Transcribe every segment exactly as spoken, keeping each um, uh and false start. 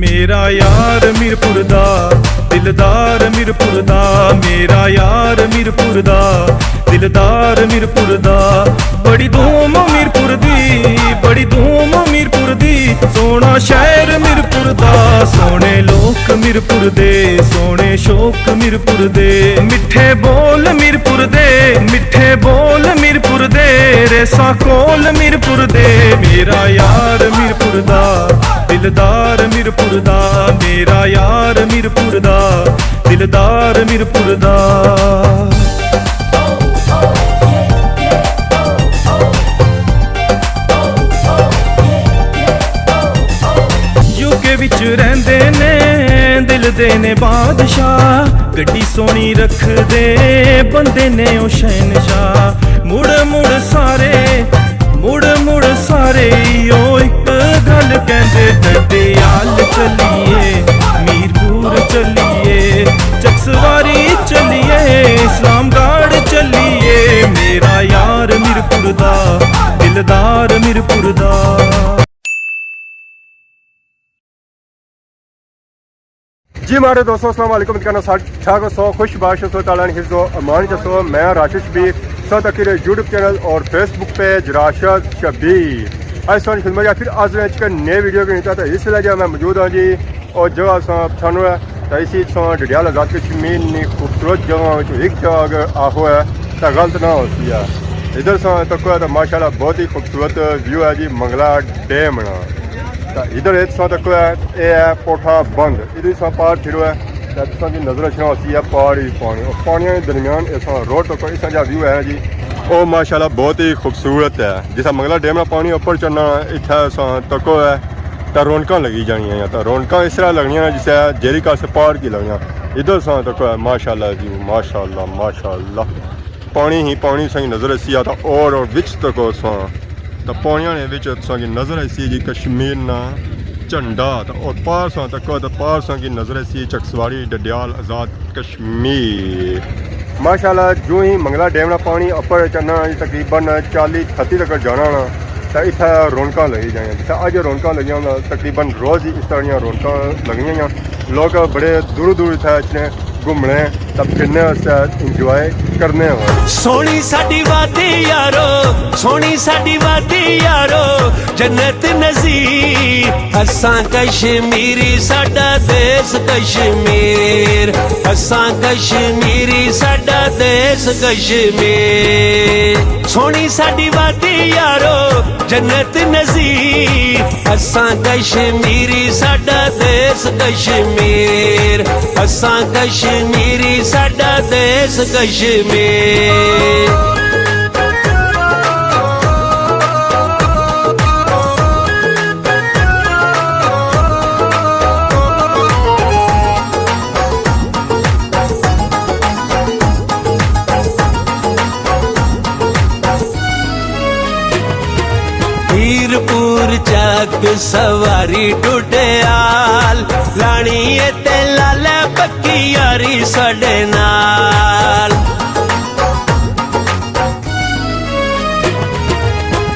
میرا یار میرپور دا، دلدار میرپور دا، میرا یار میرپور دا، دلدار میرپور دا۔ بڑی دھوم میرپور دی، بڑی دھوم میرپور دی، سوہنا شہر میرپور دا، سوہنے لوک میرپور دے، سوہنے شوق میرپور دے، میٹھے بول میرپور دے، میٹھے بول میرپور دے، ریساں کول میرپور دے۔ میرا یار میرپور دا، دلدار میرپور دا، میرا یار میرپور دا، دلدار میرپور دا۔ یو کے وچ رہندے نے، دل دے نے بادشاہ، گڈی سوہنی رکھدے، بندے نے او شہنشاہ۔ مڑ مڑ سارے، مڑ مڑ سارے او ہک گل کہندے، ڈڈیال چلیے، میرپور چلیے، چکسواری چلیے، اسلام گڑھ چلیے۔ میرا یار میرپور دا، دلدار میرپور دا۔ جی ماڑے دوستو، السلام علیکم، کہنا سب ٹھاک ہو سو، خوش باش ہو سو، تعالیٰ نے حفظ و امان چ سو۔ میں راشد شبیر، سو تک یوٹیوب چینل اور فیس بک پیج راشد شبیر۔ اج سوہنی خدمت یا پھر آج میں ایک نئے ویڈیو کے نیتا، تو اس ویلے جو میں موجود ہاں جی، اور جگہ ساں پچھانو ہے، تو اسی ساں ڈڈیال آزاد کشمیر نی خوبصورت جگہ وچ ایک جگہ اگر آخو ہے تو غلط نہ ہو سی ہے۔ ادھر ساں تکو ہے تو ماشاءاللہ بہت ہی خوبصورت ویو ہے جی منگلا ڈیم نا۔ تو ادھر ایک ساں تکو ہے، اے ہے پوٹھا بند، ادھر ساں پار پھرو ہے تو تساں کی نظر اچھنا ہوسی ہے پار ہی پانی، اور پانیاں دے درمیان ایسا روڈ تکو ایسا جا ویو ہے جی۔ او ماشاءاللہ بہت ہی خوبصورت ہے۔ جسا منگلا ڈیم نا پانی اوپر چڑھنا، اتھا ساں تکو ہے۔ تے رونقاں لگی جانیاں، تے رونقاں اس طرح لگنیاں نے جسے جیری کاسے پہاڑ کی لگنیاں۔ ادھر ساں تکو ہے، ماشاءاللہ جی، ماشاءاللہ، ماشاءاللہ۔ پانی ہی پانی ساں کی نظر اسی آتا، اور، اور وچ تکو ساں۔ تے پانیاں نے وچ ساں کی نظر اسی جی کشمیر نا جھنڈا، تے اور پار ساں تکو، تے پار ساں کی نظر اسی چکسواری، ڈڈیال، آزاد کشمیر۔ میر۔ ماشاءاللہ، جو ہی منگلا ڈیم نا پانی اپر چڑھنا، تقریباً چالی چھتی تک جانا نا، تے اتھا رونقاں لگی جائیں۔ جتھا اج رونقاں لگیاں نا، تقریباً روز ہی اس طرح دیاں رونقاں لگنیاں یا۔ لوگ بڑے دوروں دور اتھا اچھنے گھومنے تے پھرنے واسطے، انجوائے کرنے ہوئے۔ سوہنی ساڈی وادی یارو، سوہنی ساڈی وادی یارو، جنت نظیر۔ اساں کشمیری، ساڈا دیس کشمیر۔ اساں کشمیری، ساڈا دیس کشمیر۔ سوہنی ساڈی وادی یارو، جنت نظیر۔ اساں کشمیری، ساڈا دیس کشمیر۔ اساں کشمیری، ساڈا دیس کشمیر۔ میرپور چک سواری ڈڈیال، لانی اے تے لالے پکی یاری ساڈے نال۔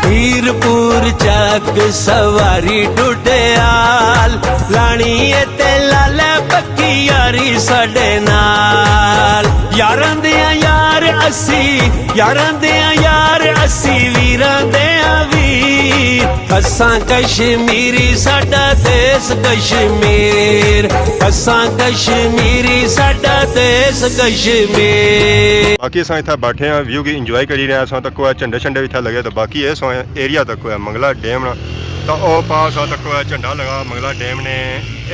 میرپور چک سواری ڈڈیال، لانی اے تے لالے پکی یاری ساڈے نال۔ یاراں دیاں یار اسی، یاراں دیاں یار اسی، ویراں دیاں ویر۔ اساں کشمیری، ساڈا دیس کشمیر۔ اساں کشمیری، ساڈا دیس کشمیر۔ باقی اساں اتھا بیٹھے ہیں، ویو کی انجوائے کری رہے ہیں۔ اساں تکو ہے جھنڈے شنڈے اتھا لگے، تو باقی اے سو ایریا تکو ہے منگلا ڈیم نا۔ تو او پاس آ تکو ہے جھنڈا لگا منگلا ڈیم نے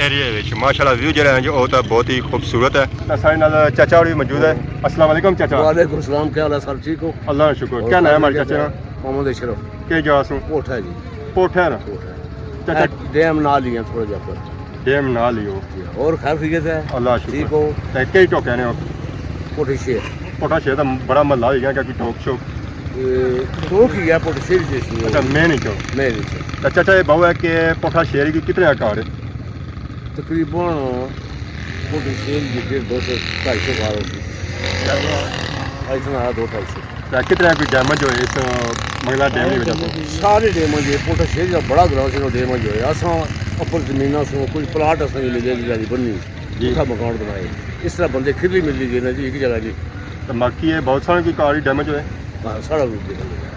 ایریے وچ۔ ماشاءاللہ ویو جڑا ہے جو او تو بہت ہی خوبصورت ہے۔ تو سارے نال چاچا ہوری موجود ہے۔ السلام علیکم چاچا۔ وعلیکم السلام، کیا حال ہے؟ سب ٹھیک ہو؟ اللہ کا شکر۔ اور کیا نام ہے ہمارے چاچے نا؟ محمد اشرف۔ کیا جا سو؟ پوٹھا جی۔ پوٹھا نا؟ پوٹھا۔ چاچا۔ اے ڈیم نال ہی ہیں تھوڑا جہا پر۔ ڈیم نال ہی ہو۔ جی، اور خیر خیریت ہے؟ اللہ شکر۔ ٹھیک ہو؟ تے کئی ٹوکے نے ہو؟ پوٹھے شیر۔ پوٹھا شیر دا بڑا محلہ ہوئی گیا، کیا کوئی ٹوک شوک؟ اے، ٹوک ہی ہے، پوٹھے شیر جیسی ہے۔ اچھا، میں نہیں چوک۔ میں نہیں چوک۔ تے چاچا، یہ بہو ہے کہ پوٹھا شیر کی کتنے گھر ہے؟ تقریباً پوٹھے شیر کی پھر دو سو، ڈھائی سو گھر ہوگی۔ اتنا ہے، دو ڈھائی سو۔ تے کتنے کوئی ڈیمیج ہوئے اس منگلا ڈیم کی وجہ سے؟ سارے ڈیمیج ہوئے، پوٹھا شیر جا بڑا گراؤنڈ سی، ڈیمیج ہوئے۔ اساں اپر زمیناں سوں کچھ پلاٹ اساں کی ملے، جی، بنی، جی۔ اتھا مکان بنائے۔ اس طرح بندے کھرلی ملدی گئے نا جی، ایک جگہ نہیں۔ تو باقی یہ بہت سارے کی کار ہی ڈیمیج ہوئے؟ ہاں، سارا روڈ ڈیمیج ہویا۔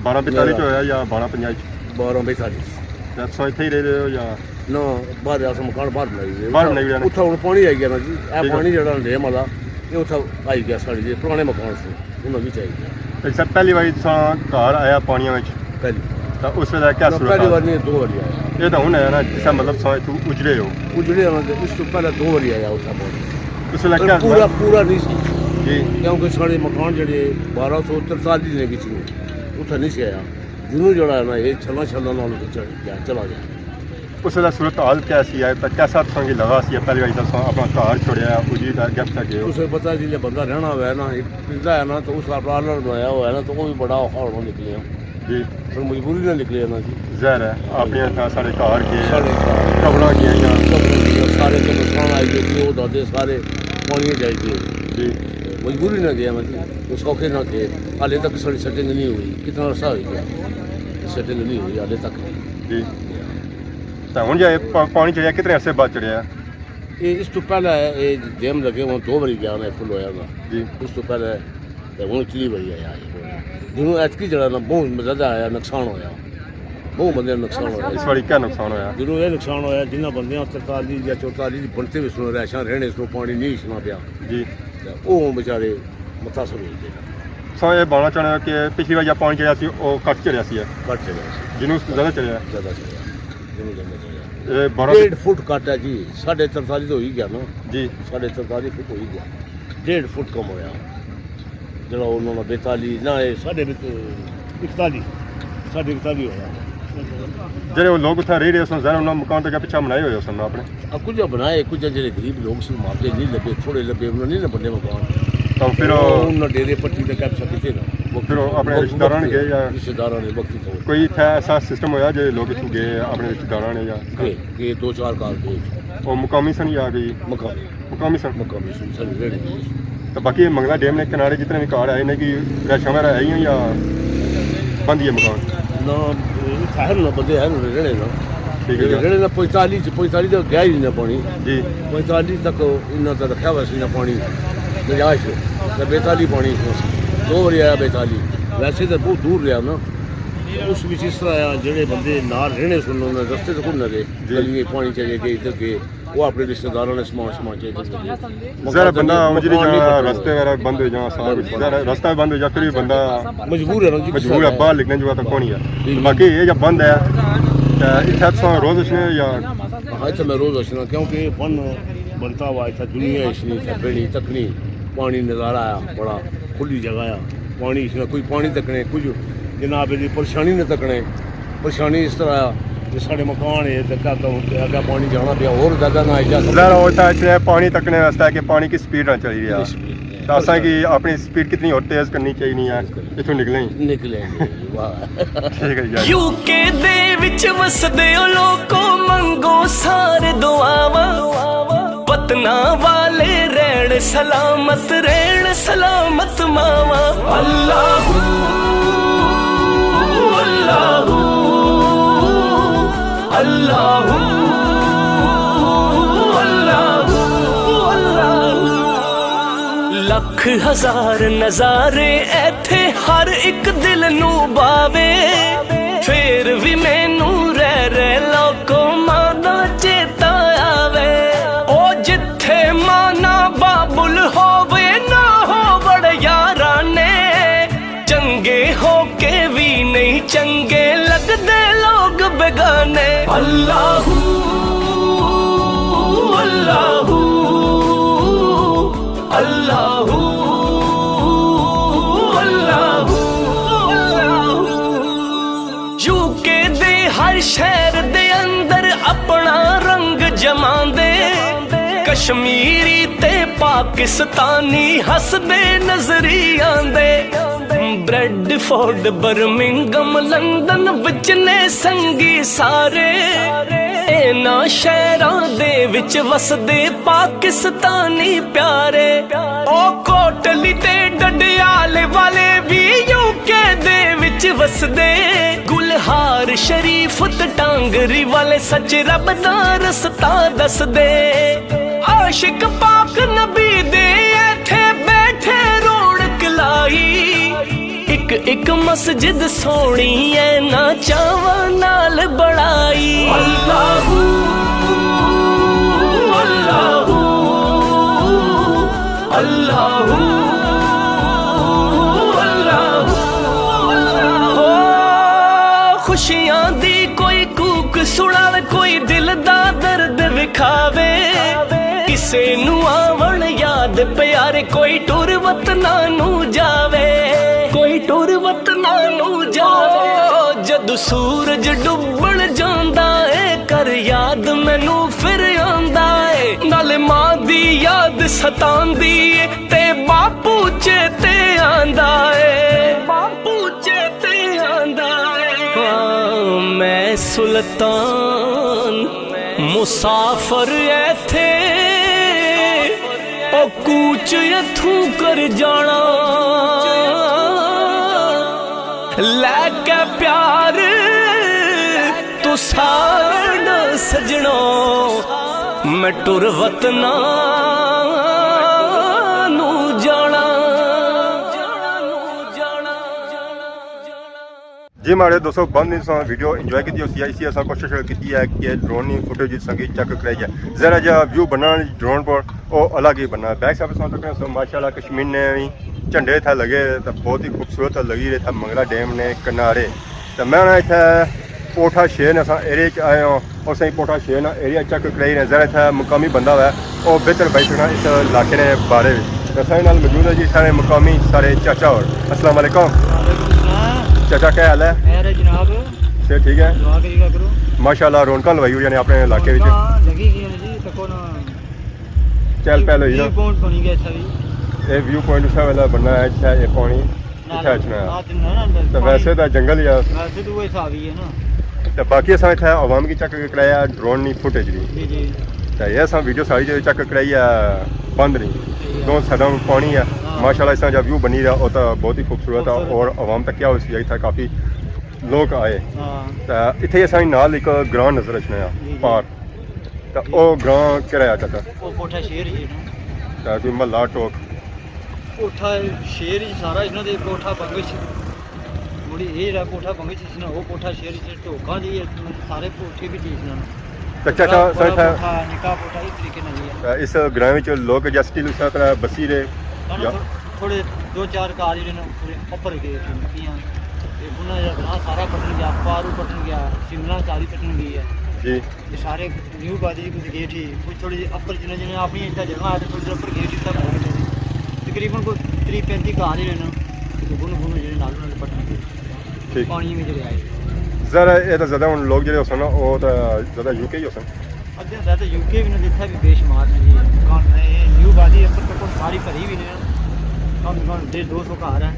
بارہ بیتالیس میرا چ ہویا یا بارہ پنجاہ چ؟ بارہ بیتالیس۔ تے تساں اتھے ہی رہ رہے ہو یا؟ نہ، باہر اساں مکان باہر بنائی رہے۔ باہر بنائی رہے نے۔ اتھا ہن پانی آئی گیا نا جی، اے ٹھیک ہے۔ پانی جیڑا ڈیم والا، یہ اتھا آئی گیا ساڑے جے پرانے مکان سے۔ انہاں وچ آئی گیا۔ اچھا، پہلی واری تساں گھر آیا پانیاں وچ؟ پہلی۔ تاں اس ویلے کیا نہ، صورت پہلی حال؟ وار نہیں، دو واری آیا۔ یہ تاں ہن آیا نا، جس طرح مطلب تساں اتھوں اجڑے ہو۔ اجڑے ہاں تے اس تو پہلے دو واری آیا اتھا پانی۔ اس ویلے اور کیا پورا، حال؟ پورا نہیں سی۔ جی۔ کیونکہ سارے مکان جڑے بارہ سو ترتالیس نے کچھ نہیں، اتھا نہیں سی آیا۔ جنوں جڑا ہے نا، یہ چھلا چھلا نال اتھے چڑھ گیا، چلا گیا۔ اس ویلے صورت حال کیا سی ہے؟ تاں کیسا تساں کی لگا سی؟ پہلی واری تساں اپنا گھر چھوڑیا، اجڑی تے گپ تک گئے ہو۔ تساں پتہ جی، جے بندہ رہنا ہوئے نا، ایک پندا ہے نا، تو اس اپنا آلر بنایا ہوا ہے نا، تو وہ بھی بڑا اوکھا ہونا نکلیا۔ جی۔ پر مجبوری نہ نکلیا نا جی۔ ظاہر ہے، اپنے اتھا سارے گھر گئے، سارے گھر۔ قبراں گئیاں۔ قبراں گئیاں، سارے قبرستان آئی گئے جی، وہ دادے سارے پانی جائی گئے۔ جی۔ مجبوری نہ گیا نا جی، وہ سوکھے نہ گئے۔ حالے تک ساڑی سیٹنگ نہیں ہوئی، کتنا عرصہ ہو گیا، سیٹنگ نہیں ہوئی حالے تک۔ جی۔ تے ہن جے پا-، پانی چڑھیا، کتنے عرصے بعد چڑھیا؟ یہ اس تو پہلے یہ ڈیم لگے ہوں، دو باری گیا نا، فل ہویا نا۔ جی۔ اس تو پہلے تے ہن تری باری آیا۔ جنوں ایتکی جڑا نا بہت زیادہ آیا، نقصان ہویا، بہت بندے نقصان ہویا۔ اس واری کیا نقصان ہویا؟ جنوں یہ نقصان ہویا، جنہاں بندیاں ترتالیس یا چوتالیس بنتے بھی سنو، رہشاں رہنے سنو، پانی نہیں اچھنا پیا۔ جی۔ تے وہ بیچارے متاثر ہوئی گئے۔ سو یہ بانا چاہنا کہ پچھلی واری جب پانی چڑھیا سی، وہ گھٹ چڑھیا سی۔ گھٹ چڑھیا سی۔ جنوں زیادہ چڑھیا۔ زیادہ چڑھیا۔ جنوں زیادہ چڑھیا۔ یہ بارہ ڈیڑھ فٹ گھٹ ہے جی، ساڑھے ترتالیس تو ہو ہی گیا نا۔ جی۔ ساڑھے ترتالیس فٹ ہو ہی گیا۔ ڈیڑھ فٹ کم ہویا۔ جڑا انہوں نے بیتالیس، نہ، یہ ساڑھے بیت-، اکتالیس، ساڑھے اکتالیس ہویا۔ جڑے وہ لوگ اتھا رہ رہے سن، ظاہر انہاں مکان تے کیا پچھا بنائے ہوئے سن اپنے؟ آ، کچھ بنائے، کچھ جڑے غریب لوگ سن، معاوضے نہیں لگے، تھوڑے لگے، انہوں نے نہ بنے مکان۔ تو پھر تو وہ انہاں ڈیرے پٹی تے کیا پچھا کیتے نا۔ وہ پھر وہ اپنے وہ رشتہ داراں نے وقتی گئے یا؟ رشتہ داراں نے وقتی طور۔ کوئی اتھا ایسا سسٹم ہویا جے لوگ اتھوں گئے اپنے رشتہ داراں نے یا؟ گئے، گئے، دو چار گھر گئے۔ وہ مقامی سن یا کوئی؟ مقامی۔ مقامی سن؟ مقامی سن، ساڑے رہنے۔ تو باقی یہ منگلا ڈیم نے کنارے جتنے بھی گھر آئے نے کہ رہائشاں وغیرہ آئی ہیں یا بند ہی ہے مکان؟ نہ، یہ ٹھہر نہ بندے ہیں، انہوں نے رہنے نا۔ ٹھیک ہے جی۔ رہنے نا پینتالیس، پینتالیس تک گیا ہی نہیں پانی۔ جی۔ پینتالیس تک انہاں تک رکھا ہوا سی نہ پانی۔ گنجائش ہے۔ تے بیتالیس پانی اس وقت۔ دو باری آیا بیتالیس۔ ویسے تو بہت دور رہا نا۔ اس وچ اس طرح آیا، جڑے بندے نال رہنے سن، انہاں نے رستے تو کون نہ گئے۔ جی۔ گلیاں پانی چلے گئے، ادھر گئے۔ وہ اپنے رشتہ داراں نے سامان شمان چاہیے۔ ظاہر ہے، بندہ مکان جڑی نہیں جانا، پتہ۔ رستے وغیرہ بند ہو جانا، سارا کچھ۔ ظاہر ہے، رستہ بند ہو جانا، پھر بھی بندہ مجبور ہے نا جی، مجبور ہے، باہر نکلنے جو تو کون ہی ہے۔ جی۔ باقی یہ جب بند ہے، تو اتھا تساں روز اچھنے یا؟ ہاں، اتھا میں روز اچھنا، کیونکہ یہ بن بنتا ہوا، اتھا دنیا اچھنی، اتھا بہنی تکنی، پانی نظارہ آیا، بڑا کھلی جگہ آ، پانی اچھنا، کوئی پانی تکنے، کچھ جناب دی پریشانی نہ تکنے۔ پریشانی اس طرح آ کہ ساڑے مکان ہے، تے کیا کروں، تے اگے پانی جانا پیا، اور زیادہ نہ آئی جا سکتا۔ ظاہر ہے، اتھا اچھنے پانی تکنے واسطے کہ پانی کی سپیڈ نہ چلی رہی ہے۔ کتنی سپیڈ ہے۔ تو اساں کی اپنی سپیڈ کتنی اور تیز کرنی چاہیے، تیز کرنی۔ اتھوں نکلیں۔ نکلیں گے، واہ۔ ٹھیک ہے جی۔ یو کے دے وچ وسدے ہو لوکو، منگو سار دعاواں۔ وطناں والے رہن سلامت، رہن سلامت ماواں۔ اللہ، اللہ، اللہ، اللہ، اللہ۔ لکھ ہزار نظارے ایتھے ہر اک دل نوں باوے، فیر وی مینوں رہ رہ لوکو ماں دا چیتا آوے۔ او جتھے ماں نہ بابل ہووے نہ ہووڑ یاراں نے، چنگے ہو کے وی نہیں چنگے لگدے لوگ بیگانے۔ اللہ، اللہ، اللہ، اللہ، اللہ۔ یو کے دے ہر شہر دے اندر اپنا رنگ جماندے، کشمیری تے پاکستانی ہسدے نظری آندے۔ بریڈ فورڈ، برمنگم، لندن وچ نے سنگی سارے، انہاں شہراں دے وچ وسدے پاکستانی پیارے۔ او کوٹلی تے ڈڈیال والے وی یو کے دے وچ وسدے، گل ہار شریف تے ٹانگری والے سچ رب دا رستہ دس دے۔ عاشق پاک نبی دے ایتھے بیٹھے رونق لائی۔ اک اک مسجد سوہنی ہے نہ چاواں نال بنائی۔ اللہ، اللہ، اللہ، اللہ۔ او خوشیاں دی کوئی کوک سناوے، کوئی دل دا درد وکھاوے۔ کسے نو آون یاد پیارے، کوئی ٹر وطناں نو جاوے، کوئی ٹر وطناں نو جاوے۔ جدوں سورج ڈبن جاندا ہے، کر یاد مینوں پھر آندا ہے۔ نال ماں دی یاد ستاندی ہے، تے باپو چیتے آندا ہے، باپو چیتے آندا ہے۔ ہاں، میں سلطان مسافر ایتھے، او کوچ اتھوں کر جانا۔ لے کے پیار تو سارن سجنو، میں ٹر وطناں نو جانا۔ جی ماڑے دوستو، بند نہیں، تساں ویڈیو انجوائے کیتی ہوسی، اسی اساں کوشش کیتی ہے کہ ڈرون نی فوٹیج تساں کی چیک کرائی جائے۔ ذرا جا ویو بننا ڈرون پر، او الگ ہی بننا۔ بیک سائیڈ تساں تکنے سو ماشاءاللہ کشمیر نے وی جھنڈے اتھا لگے، تے بہت ہی خوبصورت لگی رہے تھا منگلا ڈیم نے کنارے۔ تے میں نا اتھا پوٹھا شیر نے اساں ایریا چ آئے ہاں، اور اساں پوٹھا شیر نا ایریا چیک کرائی رہے، ذرا اتھا مقامی بندہ ہوئے، او بہتر بھائی سنا اس علاقے نے بارے وچ۔ تے ساڑے نال موجود ہے جی سارے مقامی، سارے چاچا اور۔ السلام علیکم۔ وعلیکم السلام۔ چاچا، کیا حال ہے؟ خیر ہے جناب۔ صحت ٹھیک ہے؟ دعا کری گیا کرو۔ ماشاءاللہ، رونقاں لوائی ہوئی نے اپنے علاقے وچ۔ رونقاں لگی گئی ہیں جی، تکو نا۔ چہل پہل ہوئی نا۔ ویو پوائنٹ بنی گیا اتھا بھی۔ اے ویو پوائنٹ اسے ویلے بننا ہے، اتھا اے پانی اتھا اچھنا ہے۔ تے ویسے تے جنگل ہی ہے۔ ویسے تو وہ حساب ہی ہے نا۔ تے باقی اساں اتھا عوام کی چیک کرایا ڈرون نی فوٹیج دی۔ جی، جی۔ تے یہ اساں ویڈیو ساری جو چیک کرائی ہے بند نہیں۔ صحیح ہے۔ دو سائیڈاں پانی ہے۔ ہاں۔ ماشاءاللہ اس طرح جا ویو بنی رہا، او تے بہت ہی خوبصورت ہے خوبصورت۔ اور عوام تک کیا ہوئی سی، اتھا کافی لوگ آئے۔ ہاں۔ تے اتھے اساں نال ایک گراں نظر اچھنا ہے، جی، جی۔ پار۔ تے او گراں کیڑا ہے چاچا؟ او کوٹھا شیر ہی ہے نا۔ تے کوئی محلہ ٹوک؟ کوٹھا شیر ہی سارا، انہاں دے کوٹھا بنگش۔ مڑی اے جڑا کوٹھا بنگش سی نا، او کوٹھا شیر ہی، ٹوکاں دی ہے، سارے کوٹھے بھی چیز نا۔ تے چاچا، بڑا، بڑا سر، اتھا کوٹھا، نکا کوٹھا، اس طریقے نال ہی ہے۔ تے اس گراں وچ لوگ جس ٹی اس طرح بسی رہے؟ نا، نا، یا تھو-، تھوڑے دو چار گھر جڑے نا، تھوڑے اپر گئے، کیاں؟ تے انہاں دا گراں سارا پٹن گیا، پارو پٹن گیا، سملا چالی پٹن گئی ہے۔ جی۔ یہ سارے نیو آبادی کچھ گیٹ ہی، کچھ تھوڑے جہے اپر جنہیں جنہیں اپنی اتنا جگہ آ تے تھوڑے جہے اپر گیٹ اتنا بنا کے دے۔ تقریباً کوئی تریہہ پینتی گھر ہی رہنا، تے گن گن جنہیں نال انہاں دے پٹن کے ٹھیک۔ پانی میں جڑے آئے۔ ذرا اے تاں زیادہ ہن لوگ جڑے ہوسن نا، او تاں زیادہ یو کے ہی ہوسن۔ ادھے زیادہ یو کے بھی نے، جتھا بھی بے شمار نے جی۔ دکان ہے، اے نیو آبادی اپر تک ساری بھری بھی نے۔ کم سے کم ڈیڑھ دو سو گھر ہیں،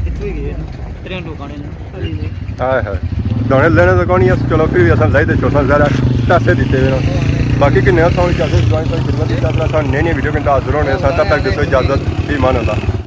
اتھوں ہی گئے نے، ترے دکانیں نے۔ ہائے ہائے۔ دانے لینے تو کون ہی اس، چلو پھر بھی اساں لائی تے چھوڑنا ذرا پیسے دیتے ہوئے نا۔ باقی کنے اساں ہوئی چاہتے ہیں، اساں خدمت کی طرف اساں نئی نئی ویڈیو کے اندر حاضر ہونے ساں، تب تک دوستو اجازت، فی امان اللہ۔